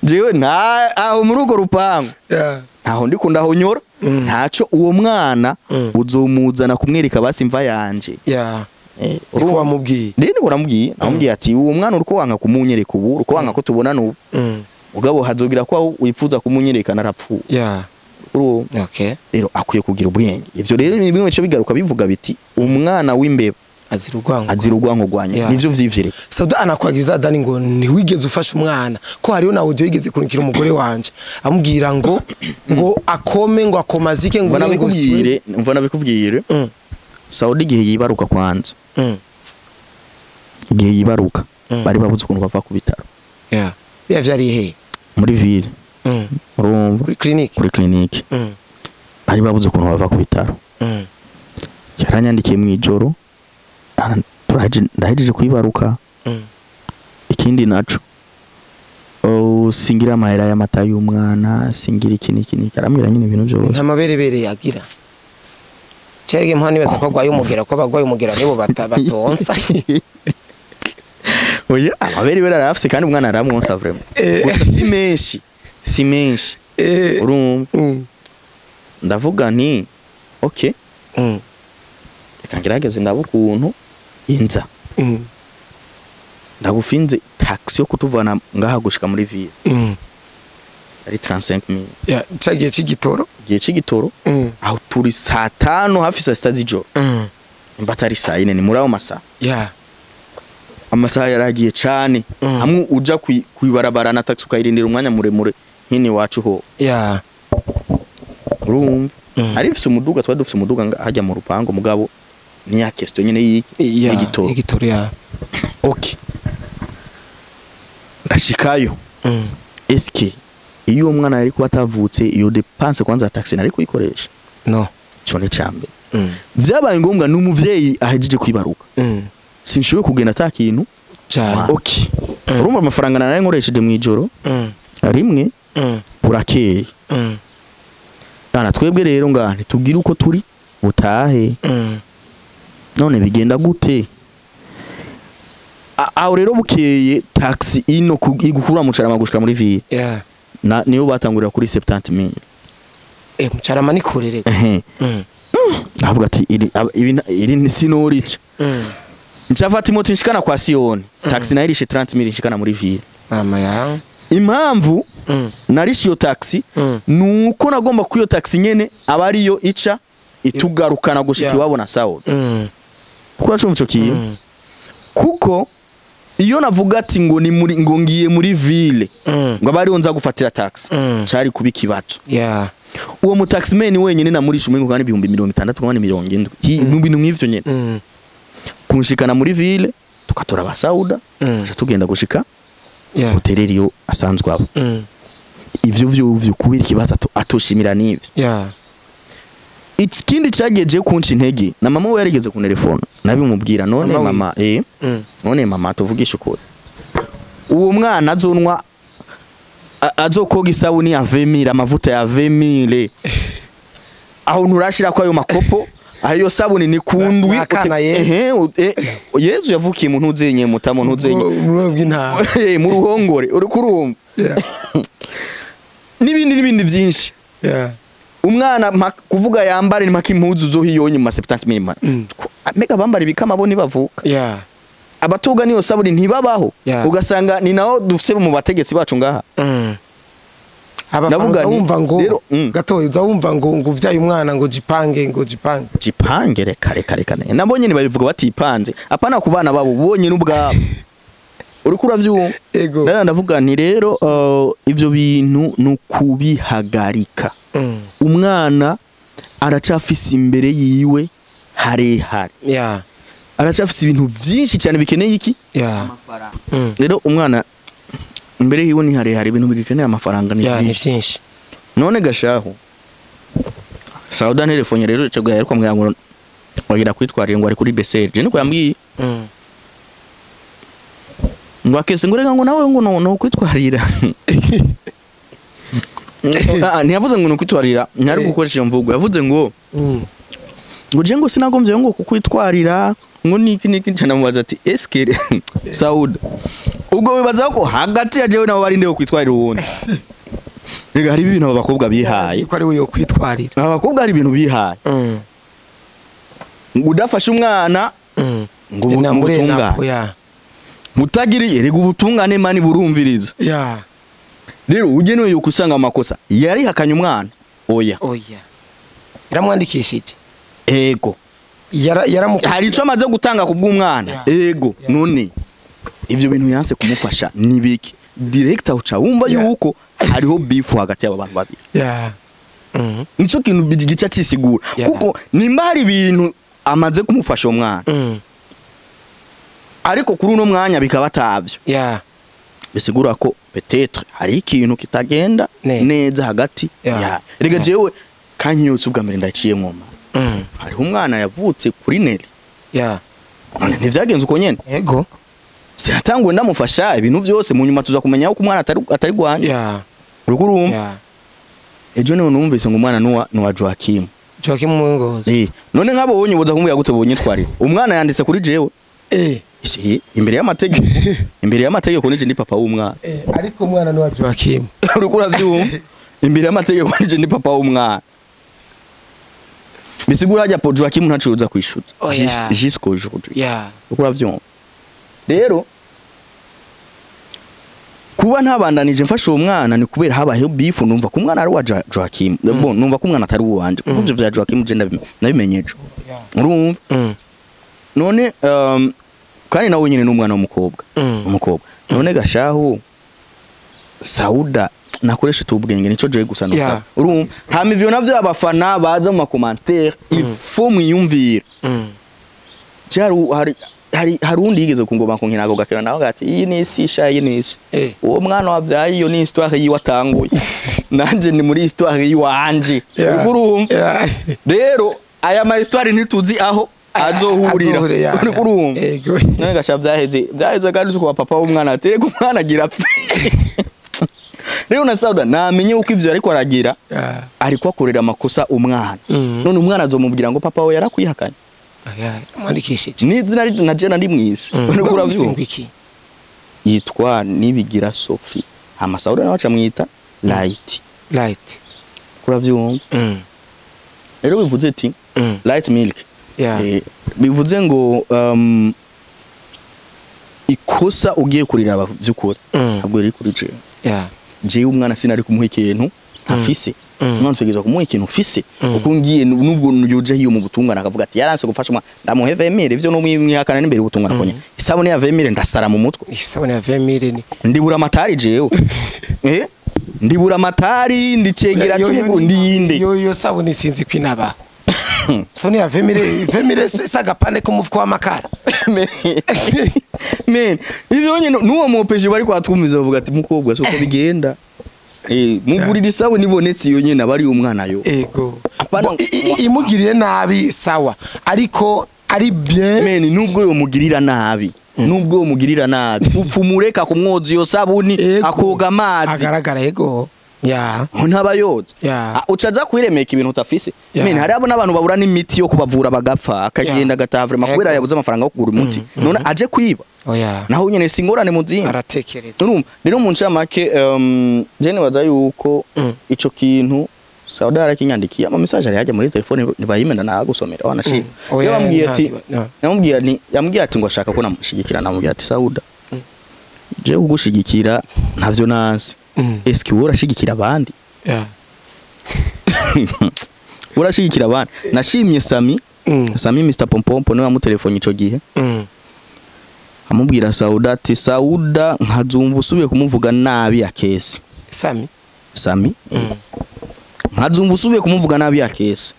jewe nta aho muri urwo rupangu, ntaho ndiko ndahonyora, ntaco uwo mwana uzomuzana kumwereka basi imva yanje. Uko wamubwiye? Rero niko namubwiye, namubwiye ati uwo mwana uriko wanga kumunyereka ubu, uriko wanga ko tubonana ubu, mugabo hazogira ko wifuza kumunyereka narapfuye. Urumva? Rero akwiye kugira ubwenge. Ivyo rero ni bimwe bice bigaruka bivuga biti umwana w'imbeba Azira urwango. Azira urwango rwanya. Nivyo vy'ivyereka. Sauda anakwagiza Dani ngo ntiwigeze ufasha umwana, ko hariho na audio yigeze kurungikira umugore wanje amubwira ngo akome, ngo akomazike, ngo Mva nabikubwire, mva nabikubwire. Saudi igihe yibaruka kwanza, igihe yibaruka, bari babuze ukuntu bava ku bitaro. Yeah. Biya vyari he? Muri ville. Urumva? Kuri clinique. Kuri clinique. Bari babuze ukuntu bava ku bitaro. Yaranyandikiye mu ijoro, ndahejeje kwibaruka. Ikindi naco, oh, singira amahera y'amata y'umwana, singira iki n'iki n'iki, arambwira nyine ibintu byose. Nta maberebere yagira. Cyerege mpano nibaza ko agwaye umugera, ko abagwaye umugera nibo batonsa. Oya, amabere we arayafise kandi umwana aramwonsa vraiment. Gusa si menshi, si menshi. Urumva? Ndavuga nti okay, Reka ngerageze ndabe ukuntu inza. Ndagufinze taxi yo kutuvana ngaha gushika muri ville. Ari 35000. Ya, cagiye c'igitoro. Igihe c'igitoro. Aho turi saa 5 hafi saa 6 z'ijoro. Imba atari saa 4 ni muri ayo masaha. Ya. Amasaha yaragiye cane. Hamwe uja kwibarabara na taxi ukayirindira umwanya muremure nkini wacu ho. Ya. Urumva? Ari mfise umuduga, twari dufise umuduga hajya mu rupango mugabo ni ya question nyene y'iki y'igitoro. Igitoro ya. Okay. Ndashikayo. Eske iyo umwana yari kuba atavutse iyo dépense kwanza taxi nari kuyikoresha? No. Ico ni cambe. Vyabaye ngombwa n'umuvyeyi ahejeje kwibaruka. Sinshoboye kugenda ata kintu. Cyane. Okay. Urumva amafaranga nari nkoresheje mu ijoro rimwe burakeye. Bana twebwe rero ngaha ntitubwire uko turi butahe. None bigenda gute? Aho rero bukeye taxi ino igukura mu Carama gushika muri ville. Yeah. Na niyo batangurira kuri 70000. Mu Carama ni kure rero. Avuga ati iri sinorica. Nchafata imoto nshikana kwa Sioni. Taxi nayirishe 30000 nshikana muri ville. Mama ya. Impamvu narishe iyo taxi nuko nagomba kuyo taxi nyene aba ariyo ica itugarukana gushika iwabo na Saul. Kuko nacumva ico kintu. Kuko iyo navuga ati ngo ni muri ngo ngiye muri ville ngo abari nza gufatira taxi cari kuba ikibazo. Yeah. Uwo mu taximan wenyene namurisha umengo kandi 60,000 kandi 70,000 ibintu nk'ivyo nyene. Kunshikana muri ville tukatora abasauda acha tugenda gushika hotel iyo asanzwe abo. Ivyo vyo kubira ikibazo atoshimira nivyo. Yeah. Ikindi cageje kunca intege na mama we yarigeze ku telefone nabimubwira none mama none mama tuvugisha ukuri uwo mwana azonwa azokoga isabuni ya 20000 amavuta ya 20000 aho nturashira ko ayo makopo ayo sabuni ni kundwi Yezu yavukiye mu ntuzenye mutamo ntuzenye mu ruhongore uri kurumva n'ibindi byinshi. Umwana kuvuga yambare mpaka impuzu zo hiyonye mu 70000 mega bambare bikama bo nibavuka. Abatoga niyo sabuni ntibabaho. Ugasanga ni naho dufise mu bategetsi bacu ngaha. Ndavuga wumva ngo gatoyo uza wumva ngo ngo uvyaye umwana ngo jipange ngo jipange jipange reka reka reka nabo nyene babivuga batipanze apana ku bana babo bonyene ubwabo uri kuravyumva. Rero ndavuga nti rero ivyo bintu nukubihagarika. Umwana aracafise imbere yiwe harehare. Aracafise ibintu vyinshi cyane bikeneye iki? Amafaranga. Rero umwana imbere yiwe ni harehare ibintu bikeneye amafaranga ni byinshi. None gashaho Sauda telefone rero cyo ariko ambwira ngo wagira kwitwarira ngo ari kuri BCR. Je niko yambwiye. Ngo akese ngo rega ngo nawe ngo no kwitwarira. Ntiyavuze ngo nukwitwarira ntari gukoresha iyo mvugo yavuze ngo ngo je ngo sinagomvye ngo kukwitwarira ngo niki niki cyane mubaza ati eske Saud ubwo wibaza ko hagati ya jewe nabo bari ndeho kwitwarira uwundi. Rega hari ibintu aba bakobwa bihaye ko ari we yo kwitwarira. Aba bakobwa hari ibintu bihaye ngo udafashe umwana ngo ubutungane mutagiriye rega ubutungane mani burumviriza. Rero ugenewe yuko usanga amakosa yari hakanye umwana oya oya yaramwandikishije ego hari ico amaze gutanga ku bw'umwana ego none ivyo bintu yanse kumufasha nibiki director uca wumva yuko hariho beef hagati y'aba bantu babiri. Nico kintu gica cisigura kuko nimba hari ibintu amaze kumufasha umwana ariko kuri uno mwanya bikaba atavyo bisigura ko peut-être hari ikintu kitagenda neza hagati ya rega jewe kankiyotse ubwa mbere ndaciye mwoma hariho umwana yavutse kuri Neli none ntivyagenze uko nyene ego siratangwe ndamufasha ibintu vyose mu nyuma tuza kumenya ko umwana atari gwanje uruko urumva ejo niho numvise ngo umwana nuwa Joachim Mwingozi none nkabo bonye boza kumbwira gute bonye twarira umwana yanditse kuri jewe imbere y'amategeko imbere y'amategeko nije ndi papa w'umwana ariko umwana ni wa Joachim uriko uravyumva imbere y'amategeko nije ndi papa w'umwana Bisigura hajya po Joachim ntacuruza kwishuza. Oh, yeah. Jusqu'aujourd'hui. Yeah. Uko uravyumva. Rero kuba ntabandanije mfasha uwo mwana ni kubera habayeho beef, numva ko umwana ari uwa Joachim. Bon, numva ko umwana atari uwanje, kuko ivyo vya Joachim je nabimenye ejo. Yeah. Urumva? None kandi nawe nyine n'umwana w'umukobwa. Umukobwa. None gashahu Sauda nakoresha tubwenge nico je gusa no Yeah. Urumva? Hama ivyo navyo abafana baza mu makomantere, il faut mwiyumvira. Hari hari undi yigeze kungoma kunkina ako gakira nawe gati iyi ni isi sha, iyi ni isi. Uwo mwana wavyaye iyo ni histoire yiwe atanguye, nanje ni muri histoire yiwanje. Yeah. Uriko urumva? Yeah. Rero aya ma histoire ntituzi aho azohurira. Azohurira, yeah. Uriko urumva? Ego. None gasha vyaheze kandi uzi kuba papa w'umwana atereka umwana agira apfe. Rero na Sauda namenye uko ivyo ariko aragira, Yeah. ariko akorera amakosa umwana. None umwana azomubwira ngo papa we yarakwihakanye. Yeah. Mwandikishije. N'izina na je nari mwise. Uriko uravyumva? Iki. Yitwa Nibigira Sophie. Hama Sauda nawe acamwita Light. Light. Uravyumva? Rero bivuze ati Light Milk. Yeah. Bivuze ngo ikosa ugiye kuriraba vy'ukuri ntabwo riri kuri jewe. Yeah. Jewe umwana sinari kumuha ikintu ntafise. Umwana utegerezwa kumuha ikintu ufise. Uko ngiye nubwo yoje hiyo mu butungane akavuga ati yaranse gufasha umwana, ndamuhe 20000 ivyo n'umwihakana n'imbere ubutungane konya. Isabune ya 20000 ndasara mu mutwe. Isabune ya 20000 ni ndibura amatari jewe. Ndibura amatari ndicegera cy'umuguru ndinde. Yo sabune sinzi kwinaba. Sabune ya 20000 sagapande k'umufuko w'amakara. Men, ivyo nyene nuwo mupeje bari kwatwumiza bavuga ati mukobwa soko bigenda. Mugurira isabune ibonetse iyo nyene abari umwana yo. Ego. Apana imugiriye nabi sawa, ariko ari bien. Men, nubwo yo mugirira nabi. Nubwo yo mugirira nabi. Upfumureka kumwoza iyo sabuni akoga amazi. Agaragara ego. Ya. Ntaba yoza. Yeah. Ucaza kwiremeka ibintu utafise. Yeah. Men hari abo n'abantu babura n'imiti yo kubavura bagapfa, akagenda agatavure makubera yabuze amafaranga yo kugura umuti. None aje kwiba. Oya. Naho nyene singorane muzindi. Aratekereza. Urumva rero mu ncamake je nibaza yuko ico kintu Sauda yarakinyandikiye ama message ari hajya muri telefone nibayimena nagusomera wanashima. Yambwiye ati yambwiye nti yambwiye ati ngo ashaka ko namushigikira, namubwiye ati Sauda je kugushigikira ntavyo nanse. Eske wowe urashigikira abandi? Yeah. Urashigikira abandi. Nashimye Sami. Sami Mr Pompompo niwe amutelefone ico gihe. Amubwira Sauda ati Sauda nkazumva usubiye kumuvuga nabi ya kesi. Sami. Nkazumva usubiye kumuvuga nabi ya kesi.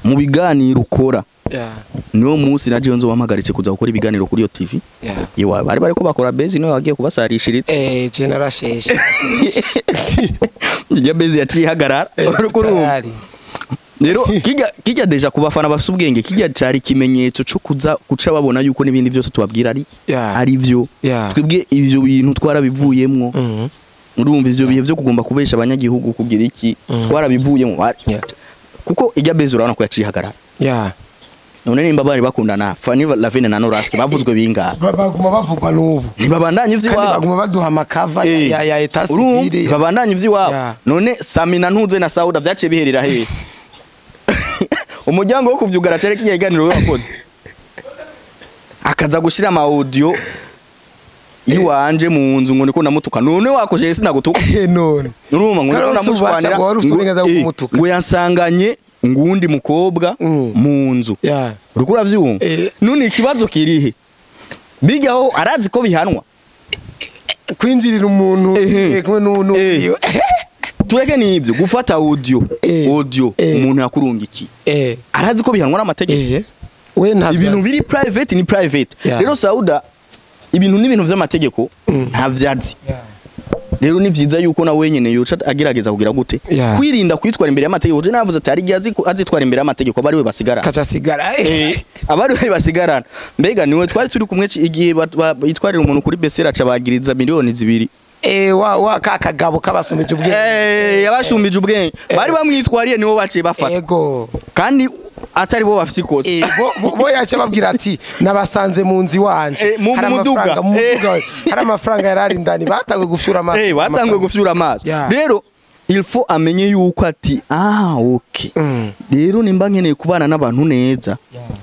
Mu biganiro ukora. Yeah. Niwo munsi naje nzo bampagaritse kuza gukora ibiganiro kuri yo TV. Yeah. Iwa bari bariko bakora bezi niwe wagiye kubasarishiritse. Je narasheshe. Ijya bezi yaciye ihagarara. Uriko urumva. Rero kijya deja kubafana bafite ubwenge kijya cari kimenyetso cyo kuza guca babona yuko nibindi byose tubabwira ari ari byo. Twebwe ivyo bintu twarabivuyemwo. Urumva ivyo bihe byo kugomba kubesha abanyagihugu kugira iki twarabivuyemwo. Kuko ijya bezi urabona ko yaciye ihagarara. Yeah. None nimba bari bakundana Fanny Lavine na Noraski bavuzwe bingahe? Baguma bavugwa n'ubu. Ntibabandanye ivy'iwabo. Kandi baguma baduha amakava ya etat civil. Babandanye ivy'iwabo. None Sami na Ntuze na Sauda vyaciye biherera hehe? Umuryango wo kuvyugara cari kiganiro wakoze. Akaza gushira ama audio iwanje mu nzu ngo niko ndamutuka. None wakoje sinagutuka. None. Urumva ngo niko ndamushwanira. Ngo yansanganye ngundi mukobwa mu nzu. Uriko uravyumva? None ikibazo kirihe? Bigaho arazi ko bihanwa. Kwinjirira umuntu kumwe n'uno. Tureke nivyo gufata audio umuntu yakurungiki. Arazi ko bihanwa n'amategeko. We ntavyo. Ibintu biri private ni private. Rero Sauda ibintu n'ibintu vy'amategeko ntavyazi. Rero ni vyiza yuko na wenyene yoca agerageza kugira gute kwirinda kwitwara imbere y'amategeko. Je navuze ati hari igihe azitwara imbere y'amategeko abari we basigara. Kaca sigara. Abari we basigarana. Mbega niwe twari turi kumwe igihe bitwarira umuntu kuri Besera aca bagiriza miliyoni 2. Wa kakagabo kabasumije ubwenge. Yabasumije ubwenge. Bari bamwitwariye nibo baciye bafata. Ego. Kandi atari bo bafite ikosa. Bo yace babwira ati nabasanze mu nzi wanje. Mu muduga. Hari amafaranga yarari ndani batangwe gufyura amaso. Batangwe gufyura amaso. Rero Il faut amenye yuko ati ah okay, rero nimba nkeneye kubana n'abantu neza,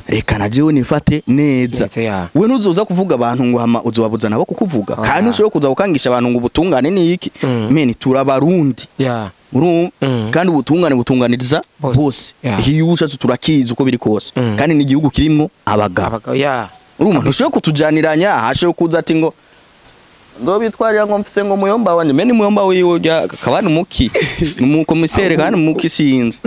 reka na jewe nifate neza. Neza, yeah. We ntuzoza kuvuga abantu ngo hama uzobabuza nabo kukuvuga, kandi ushobora kuza gukangisha abantu ngo ubutungane ni iki. Men, turabarundi. Urumva? Kandi ubutungane butunganiriza Bose. bose. Iyo ushatse turakizi uko biri kose, kandi ni igihugu kirimwo abagabo. Abagabo, yeah. Urumva, ntushobora kutujaniranya, hashoboye kuza ati ngo ndobitwarira ngo mfise ngo muyomba wanje, mene muyomba wiwe urya kabani umuki umukomisere kandi umuki sinzi.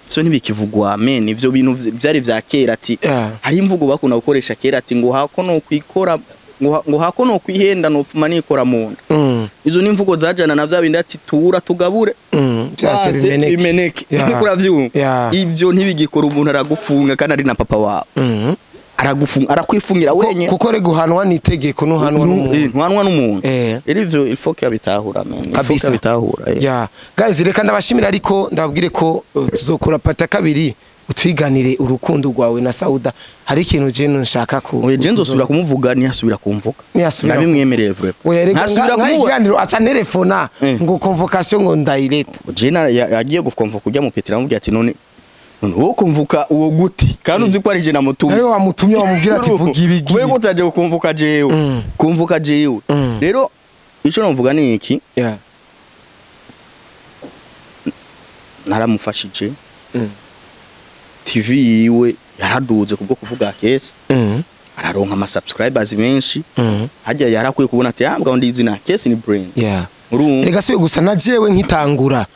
So ntibikivugwa men, ivyo bintu vyari vya kera ati hari imvugo bakunda gukoresha kera ati ngo hako no kwikora, ngo hako no kwihenda no pfuma nikora mu nda. Izo ni imvugo zajana na vya bindi ati tura tugabure Vyase base bimeneke. bimeneke. Uravyumva? Ivyo ntibigikora, umuntu aragufunga kandi ari na papa wawe. Aragufunga, arakwifungira wenyine. Kuko re guhanwa ni itegeko, nuhanwa n'umuntu. Ntuhanwa n'umuntu. Rero ivyo il faut que abitahura men, il faut que Kabisa. abitahura. Yeah. Guys, reka ndabashimira, ariko ndababwire ko tuzokora part ya kabiri, utwiganire urukundo rwawe na Sauda. Hari ikintu je nshaka ku Oya, je nzosubira kumuvuga ntiyasubira kumvuga. Ntiyasubira. Ndabimwemereye vraiment. Oya, reka Ntasubira nka kumuvuga. ikiganiro aca telefona ngo convocation ngo ndayireta. Je na yagiye gukomva kujya mu petera, amubwira ati none none wowe kumvuka uwo gute kandi uzi ko ari je namutumye? Nawe wamutumye, wamubwira ati vuga ibi. Kubera ko utaje gukumvuka jewe, kumvuka jewe. Rero ico novuga ni iki: naramufashije. TV yiwe yaraduze kubwo kuvuga kese, araronka ama subscribers menshi. Hajya yarakwiye kubona ati ah, mbwa ndi izina kese ni brand. Urumva? Reka siwe gusa, na jewe nkitangura,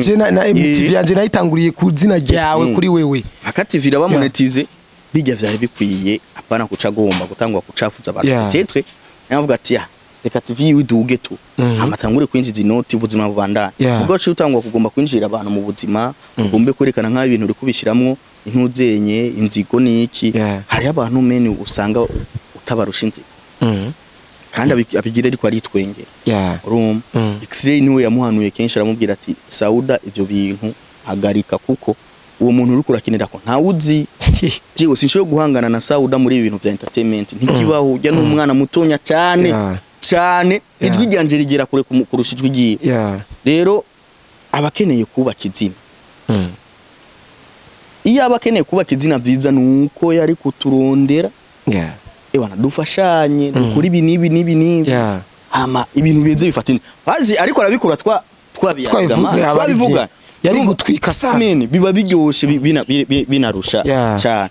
je na MTV yanje nayitanguriye ku zina ryawe, kuri wewe. Aka TV irabamonetize bijya vyari bikwiye, apana kuca agomba gutangwa kucafuza abantu. Peut-être yavuga ati ah, reka TV yiwe iduge tu, amatangure kwinjiza inoti, ubuzima bubandanye. Ubwo aciye utangwa kugomba kwinjira abantu mu buzima, ugombe kwerekana nk'aho ibintu uri kubishiramwo intuzenye inzigo niki. Hariho abantu meni usanga utabarusha inzigo, kandi abigira ariko aritwengera. Urumva? X-ray niwe yamuhanuye kenshi, aramubwira ati Sauda, ivyo bintu hagarika, kuko uwo muntu uri kurakinira ko ntawuzi. Jewe sinshobora guhangana na Sauda muri ibi bintu vya entertainment, ntikibaho. Ujya n'umwana mutonya cyane cyane. Ijwi ryanje rigera kure kurusha ijwi ryiwe. Rero abakeneye kubaka izina, iyo aba akeneye kubaka izina vyiza nuko yari kuturondera, ewana dufashanye, dukora ibi n'ibi n'ibi n'ibi, hama ibintu bize bifata indi bazi, ariko arabikora twabiyaga. Twabivuze, yaba ari twabivuga. Yari gutwika sana. Amen, biba biryoshe, binarusha cyane.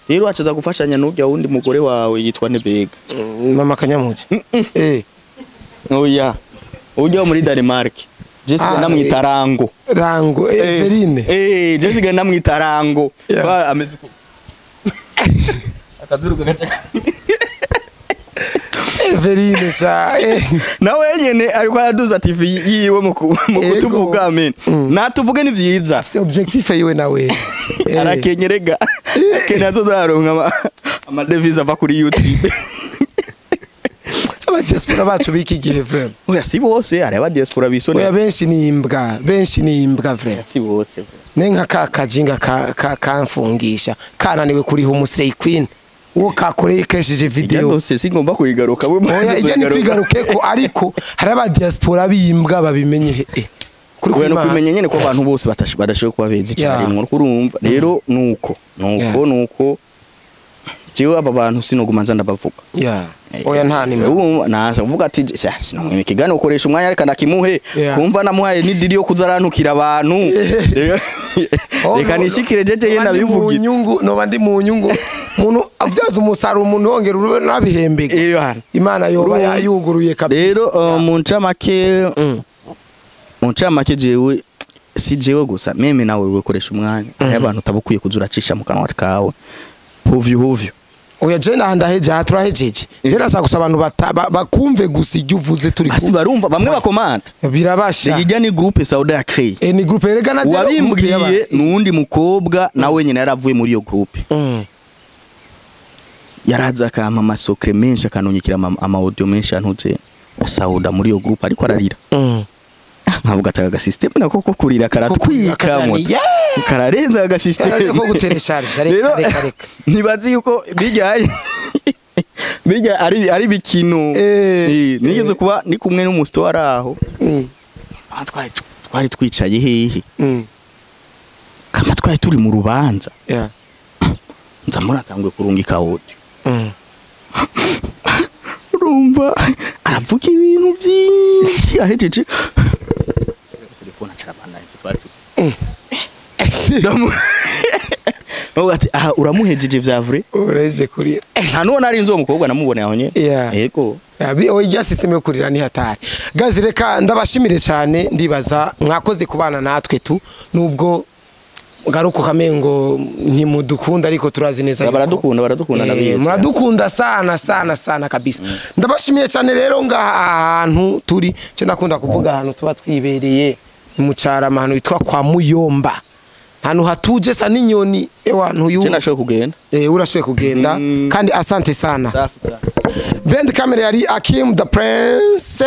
Rero acaza gufashanya n'urya wundi mugore wawe yitwa Nebega. Mama Kanyamuji. Oya, ujya wo muri Denmark, Jessica. Ah, namwita Rango. Rango Everine. Jessica namwita Rango. Ba ameze uko akaduruka gace. Everine sa. Nawe nyene ariko araduza TV yiwe mu kutuvuga, amen. Natuvuge ni vyiza. Afise objectif yiwe nawe. Arakenyerega kenya azozaronka amadevize ava kuri YouTube. Aba diaspora bacu biki gihe vraiment. Oya, si bose, hari aba diaspora bisone. Oya, benshi ni imbwa, benshi ni imbwa vraiment. Si bose. Ne nka ka kajinga ka kamfungisha kananiwe kuriha umusirey queen uwo kakoreye kesheje Ijya video. dose singomba kuyigaruka we. Oya, ijya ntitwigaruke ko, ariko hari aba diaspora b'imbwa babimenye kuri Oya, no kwimana. kumenya nyene ko abantu bose badashoboye kuba beza icyarimwe, urumva? Rero nuko nuko nuko jewe aba bantu sinoguma nza ndabavuga. Oya, nta nimwe. Urumva, naza kuvuga ati sinamwima ikiganiro, ukoresha umwanya, reka ndakimuhe. Kumva namuhaye n'idiri yo kuza arantukira abantu. Oh, Reka no, nishikire jeje ye noba ndi mu ndabivugira. nyungu, noba ndi mu nyungu, umuntu avyaza umusaruro, umuntu wongera ube nabihembega. Hano. Imana yoba Urumva? yayuguruye kabisa. Rero mu ncamake, mu ncamake, jewe si jewe gusa, même nawe ukoresha umwanya, hariho abantu utabukwiye kuza uracisha mu kanwa kawe huvyo huvyo. Oya, je ndaheje aha, turahejeje. Je nashaka gusa abantu bakumve gusa ibyo uvuze turi Basi barumva bamwe bakomanta. Birabasha. Ijya ni groupe Sauda ya créé. Ni groupe erega na Wabimbwiye nuwundi mukobwa nawe nyine yaravuye muri iyo groupe. Yaraza akampa amasokre menshi, akantunyikira ama audio menshi antuze Sauda muri iyo groupe ariko ararira. Nkavuga ati aka system nako ko kurira karatwika moto. Kararenza aga system. Ko guteresharge, reka. Rero Reka reka. ntibazi yuko bijya bijya ari bikino. Nigeze kuba ndi kumwe n'umusito wari aho. Twari Twari twicaye hehe? Kama twari turi mu rubanza. Nza mbona atanguye kurungika audio. Urumva aravuga ibintu byinshi, ahejeje telefone acarabana ivyo twari turi. Ndavuga ati aha uramuhejeje vya vrai. Ureje kurira. Nta nuwo nari nzi uwo mukobwa, namuboneye aho nyene. Yego. Oya, system yo kurira ni hatari. Guys, reka ndabashimire cyane, ndibaza mwakoze kubana natwe tu, nubwo garuko kamengo ntimudukunda, ariko turazi neza yuko- Baradukunda, baradukunda, ndabizi. Muradukunda sana sana sana kabisa. Ndabashimiye cyane rero. Ngaha ahantu turi, cyo ndakunda kuvuga ahantu tuba twibereye ni mu Carama, ahantu bitwa kwa Muyomba, ahantu hatuje sa n'inyoni, ewa ntuyu. Je nashoboye kugenda. Urashoboye kugenda. Kandi asante sana. Safi safi. Behind camera yari Akim the Prince.